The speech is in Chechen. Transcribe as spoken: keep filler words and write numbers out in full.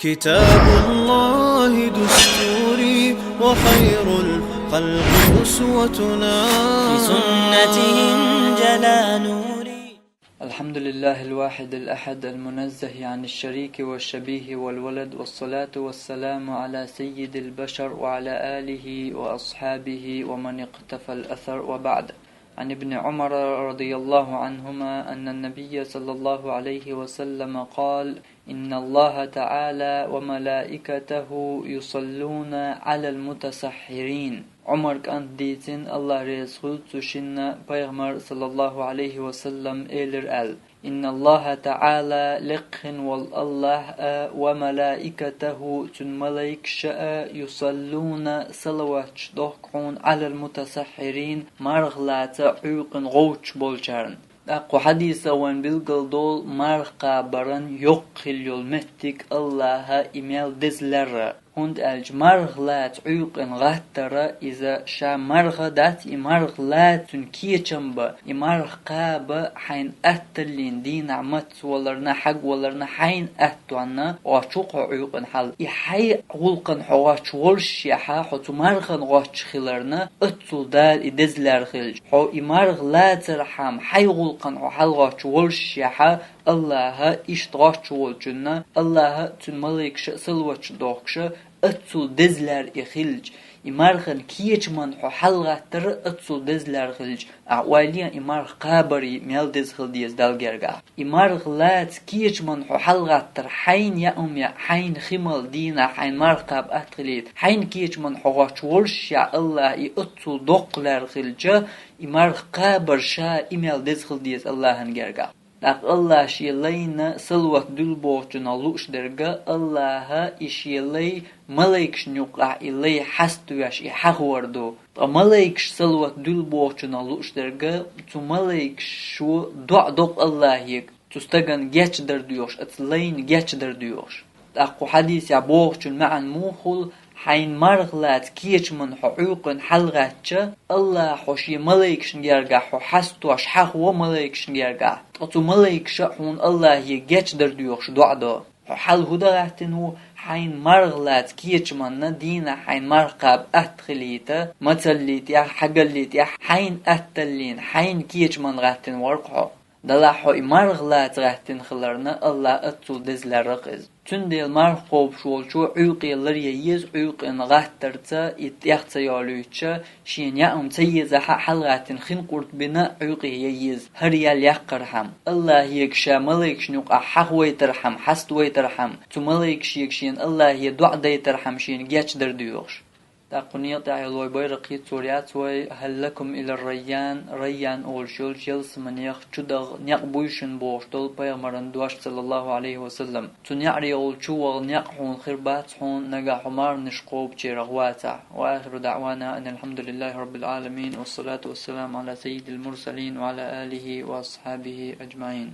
كتاب الله دستوري، وخير الخلق أسوتنا. بسنته انجلى نوري. الحمد لله الواحد الأحد المنزه عن الشريك والشبيه والولد، والصلاة والسلام على سيد البشر وعلى آله وأصحابه ومن اقتفى الأثر، وبعد. عن ابن عمر رضي الله عنهما أن النبي صلى الله عليه وسلم قال: إن الله تعالى وملائكته يصلون على المتسحرين. Ӏумар кӀанта дийцина, АллахӀ реза хуьлда цу шинна, пайхамар, саллаллаху Ӏалайхи ва саллам, элира аьлла: إن الله تعالى, лекха хинна волу АллахӀ а, وملائكته, цуьнан малайкаша а, يصلون, салаваташ дохку хьуна, على المتسحرين, марха лаца Ӏуьйкъана гӀовтташ болчарна. ТӀаккха кху хьадисо вайна билгалдолу марха кхабаран йоккха хила йолу меттиг АллахӀа и мел деза ларра. ХӀунда аьлча марха лаца Ӏуьйкъана гӀаттара иза ша марха дац, и марха лаца цуьнан кечам бан, и марха кхаба хьайна атталлин дийнахь маца валарна, хьаг валарна хьайна аттонна гӀоттуш ву хьо Ӏуьйкъана хьал. И хьайн гӀуллакхана хьо гӀоттуш волушшехьа, хьо цу мархана гӀоттуш хиларна, оццул Дала и деза лар хилча. Хьо и марха лацархьама, хьайн гӀуллакхана хьо хьалагӀоттуш волушшехьа, АллахӀа иштта гӀоттуш волчунна, АллахӀа а, цуьнан малайкаша а салаваташ дохкуша, оццул деза лар и хилча, и мархана кечаман хьо хьалагӀаттара оццул деза лар хилча, ахь ойла е, и марха кхабар мел деза хила деза Далла гергахь. И марха лаца кечаман хьо хьалагӀаттар хьайна яа хӀума яа, хьайна хи мала дийнахь хьайна марха кхаба атта хилийта, хьайна кечаман хьо гӀоттуш волушшехь АллахӀа и оццул доккха лар хилча, и марха кхабар ша и мел деза хила деза АллахӀан гергахь. ТӀаккха АллахӀа Шен лайна салават дуьллу бохучунах лууш дерг, АллахӀа и Шен лай малайкашна юккъехь и лай хьаставеш, и хьахавар ду. Ткъа малайкаш салават дуьллу бохучунах лууш дерг, цу малайкашо доӀа доккху АллахӀе, цу стагана гечдар доьхуш, оцу лайна гечдар доьхуш. ТӀаккха кху хьадисехь бохучун маьӀна муха хуьлу: хьайн марха лаца кечаман хьо Ӏуьйкъана хьалагӀаьттича, АллахӀа хьо Шен малайкашна гергахь хьо хьаставеш хьахаво малайкашна гергахь. Ткъа цу малайкаша а хьуна АллахӀе гечдар доьхуш доӀа до. Хьо хьал хӀун дан гӀаьттина ву? Хьайн марха лаца кечаманна дийнахь хьайн марха кхаба атта хилийта, мацаллий тӀехь, хьагаллий тӀехь, хьайна атталлин, хьайна кечаман гӀаьттина вара-кх хьо. Делахь хьо и марха лаца гӀаьттина хиларна, АллахӀа оццул деза лар-кх иза. Цундела марха кхобуш волчо Ӏуьйкъе ларъян еза, Ӏуьйкъана гӀаттарца и тӀех ца йолуьйтуша, шена яа хӀума ца езахь а, хьалагӀаьттина хин къурд бина Ӏуьйкъе ян еза, хӀара ял яккхархьама. АллахӀе ша малайкашна юкъахь хьахавайтархьама, хьаставайтархьама, цу малайкаша шена АллахӀе доӀа дайтархьама шена гечдар доьхуш. ТӀаккха кху некъа тӀехь йолу вай байракх йицъяр яц вай: هل لكم إلى الريان, Райян олуш йолчу ялсаманех чудагӀа некъ буй шуна бохуш долу пайхамаран дош, саллаллаху Ӏалайхи ва саллам. Цу неӀаре йолчу ваха некъ хьуна хир бац хьуна, нагахь хьо марханаш кхобучерах вацахь. وآخر دعوانا أن الحمد لله رب العالمين، والصلاة والسلام على سيد المرسلين وعلى آله وأصحابه أجمعين.